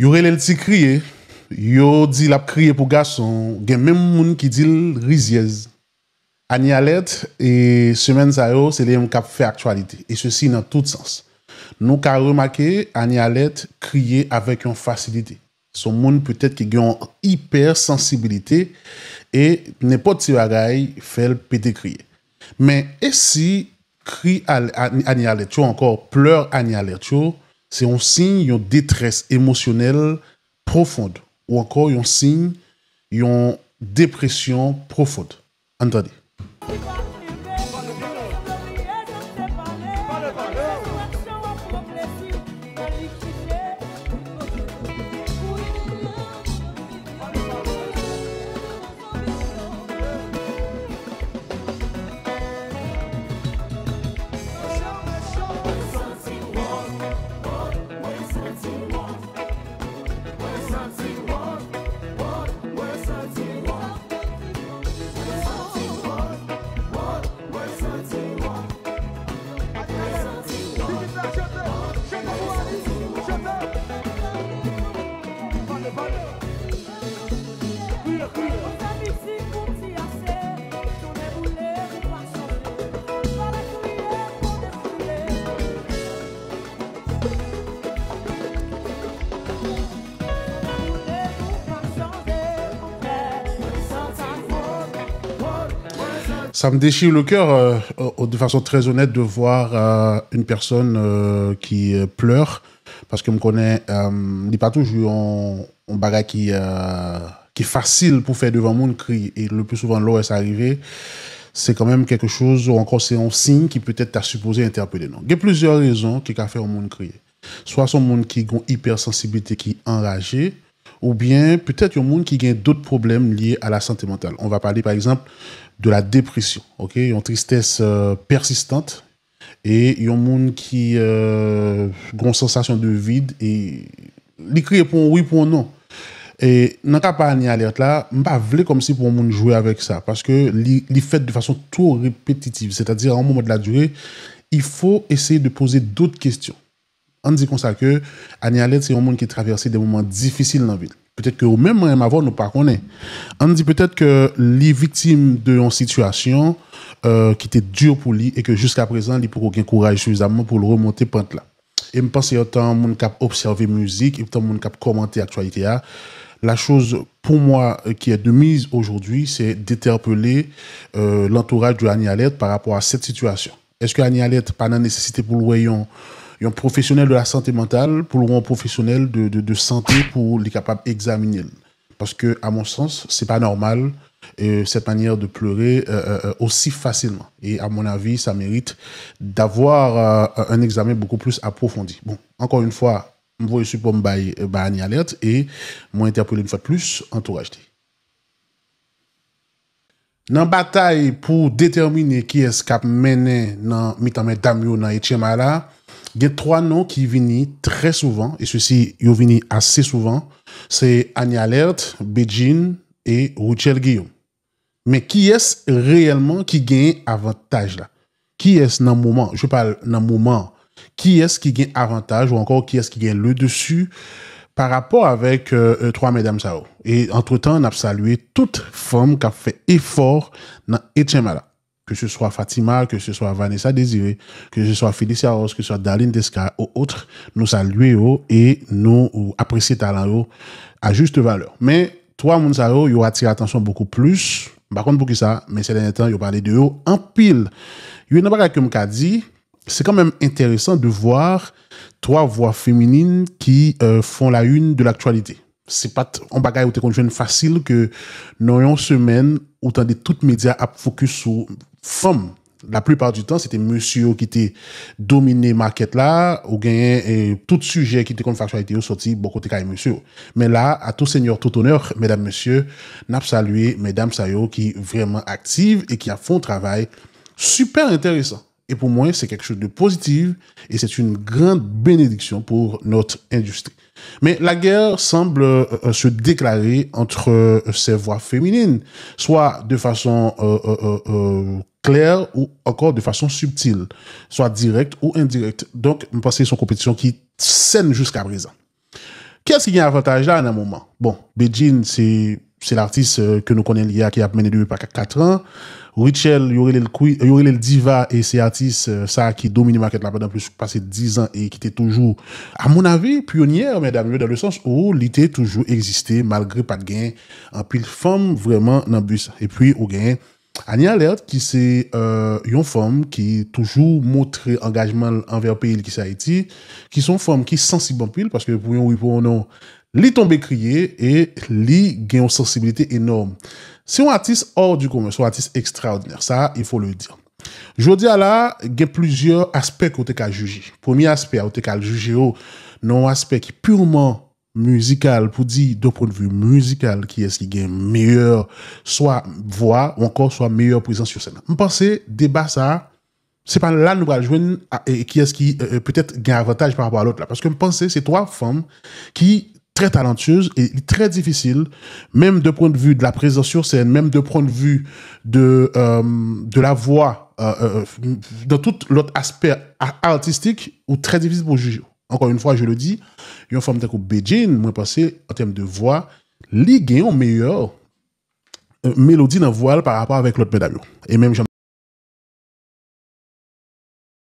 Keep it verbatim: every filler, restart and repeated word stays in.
Yo rele l Ti Kriye, yo di l ap kriye pou gason, gen menm moun ki di l rizyèz. Annie Alerte, e semèn sa yo, se li menm k ap fè aktyalite, e sesi nan tout sans. Nou ka remake Annie Alerte kriye avèk yon fasilite. Se yon moun petèt ki gen yon ipèsansibilite, e nenpòt ti bagay fè l pete kriye. Men e si kri Annie Alerte yo, ankò plè Annie Alerte yo, se yon siy yon detrès emosyonèl pwofon, ou ankò yon siy yon depresyon pwofon. Ann tande. Ça me déchire le cœur, euh, de façon très honnête, de voir euh, une personne euh, qui euh, pleure, paske m konnen euh, li pa toujou yon, yon bagay ki, euh, ki fasil pou fè devan moun kriye. E le plus souvent, lè w wè sa rive, se kanmenm kèk choz, ou ankò se yon siy ki petèt ta sipoze entèpele nou. Gen plizyè rezon ki ka fè yon moun kriye. Swa se yon moun ki gen yon ipèsansibilite ki anraje, oubyen petèt yon moun ki gen dòt pwoblèm lye a la sante mantal. On va parler, par exemple, de la dépression, ok? Yon tristès euh, pèsistan, e yon moun ki euh, gen yon sansasyon de vid, e li kriye pou yon wi, pou yon non. E nan ka pa Annie Alerte la, m pa vle kòmsi pou yon moun jwe avèk sa, paske li, li fèt de fason two repetitiv, sètadi a yon moman de la durée, il faut essayer de poser d'autres questions. Ann di konsa ke Annie Alerte se yon moun ki travèse de moman difisil nan vi l. Petèt ke ou menm, mwen menm avè w, nou pa konnen. Ann di petèt ke li viktim de yon sitiyasyon euh, ki te di pou li e ke jiska prezan, li poko gen kouraj sifizamman pou l remonte pant la. E m panse antan moun k ap obsève mizik, antan moun k ap kòmante aktyalite a, la chose pour moi euh, qui est de mise aujourd'hui, c'est d'interpeller euh, l'entourage de Annie Alerte par rapport à cette situation. Èske Annie Alerte pa nan nesesite pou l wè yon, yon pwofesyonèl de la sante mantal, pou l wè yon pwofesyonèl de, de, de sante pou li kapab egzamine l? Paske, à mon sens, c'est pas normal euh, cette manière de pleurer euh, euh, aussi facilement. Et à mon avis, ça mérite d'avoir euh, un examen beaucoup plus approfondi. Bon, encore une fois, m voye sipò m bay, bay Annie Alerte e mwen entèpele yon fwa de plis antouraj li. Nan batay pou detèmine kiyès k ap mennen nan mitan medam yo nan H M A la, gen twa non ki vini trè souvan, e sesi yo vini ase souvan, se Annie Alerte, Bedjine e Rutshelle Guillaume. Men kiyès reyèlman ki genyen avantaj la? Kiyès nan moman, je parle nan moman, kiyès ki gen avantaj ou ankò kiyès ki gen le dessus pa rapò avèk euh, euh, twa medam sa yo? E antretan, n ap salye tout fanm k ap fè efò nan H M A la. Que ce soit Fatima, que ce soit Vanessa Désiré, que ce soit Felicia Ross, que ce soit Darline Desca ou autres, nou salye yo e nou apresye talan yo a juste valè. Men, twa moun sa yo, yo atire atansyon bokou plis. M pa konn poukisa, men sè dènye tan, yo pale de yo anpil. Youn nan bagay ke m ka di, se kanmenm enteresan de voir twa vwa feminin ki euh, font la une de l'actualité. Se pa t yon bagay ou te konn jwenn fasil ke nan yon semèn, ou tande tout medya ap fokis sou fanm. La plupart du temps, se te mesye yo ki te domine makèt la, ou genyen eh, tout sijè ki te konn fè aktyalite yo soti bò kote kay mesye yo. Men la, à tout seigneur, tout honneur, medam, mesye, n ap salye medam sa yo ki vrèman aktiv e ki ap fè yon travay super enteresan. Et pour moi, c'est quelque chose de positif et c'est une grande bénédiction pour notre industrie. Mais la guerre semble euh, se déclarer entre euh, ces voix féminines, soit de façon euh, euh, euh, euh, claire ou encore de façon subtile, soit directe ou indirecte. Donc, je pense que c'est une compétition qui saine jusqu'à présent. Kiyès ki gen avantaj la nan moman? Bon, Bedjine, se se latis ke nou konnen li a ki ap mennen depi pa kat an. Rutshelle, yo rele l Queen, yo rele l Diva, e se atis sa ki domine makèt la pandan plis pase diz an e ki te toujou, a mon avi, pyonyè, medam yo, dan le sans ou li te toujou egziste malgre pa t gen anpil fanm vrèman nan bis. Epi ou gen Annie Alerte, ki se yon fanm ki toujou montre angajman l anvè peyi l ki se Ayiti, ki se yon fanm ki sansib anpil, paske pou yon wi, pou yon non, li tonbe kriye e li gen yon sansibilite enòm. Se yon atis hors du commun, se yon atis ekstraòdinè, sa, il faut le dire. Jodi a la, gen plizyè aspè ke w te ka jije. Premye aspè a, ou te ka al jije yo nan yon aspè ki pirman mizikal, pou di, d'un point de vue mizikal, kiyès ki gen meyè swa vwa ou ankò swa meyè prezans sou sèn. M panse deba sa a, se pa la nou pral jwenn kiyès ki petèt gen avantaj pa rapò a lòt la. Paske m panse se twa fanm ki trè talantyez e li trè difisil, menm d'un point de vue de la présence sur scène, menm d'un point de vue de, euh, de la voix, euh, euh, dans tout lòt aspè artistik, ou trè difisil pou jije. Encore une fois, je le dis, yon fanm tankou Bedjine, mwen panse, an tèm de vwa, li gen yon meyè melodi nan vwa l pa rapò avèk lòt medam yo. E menm jan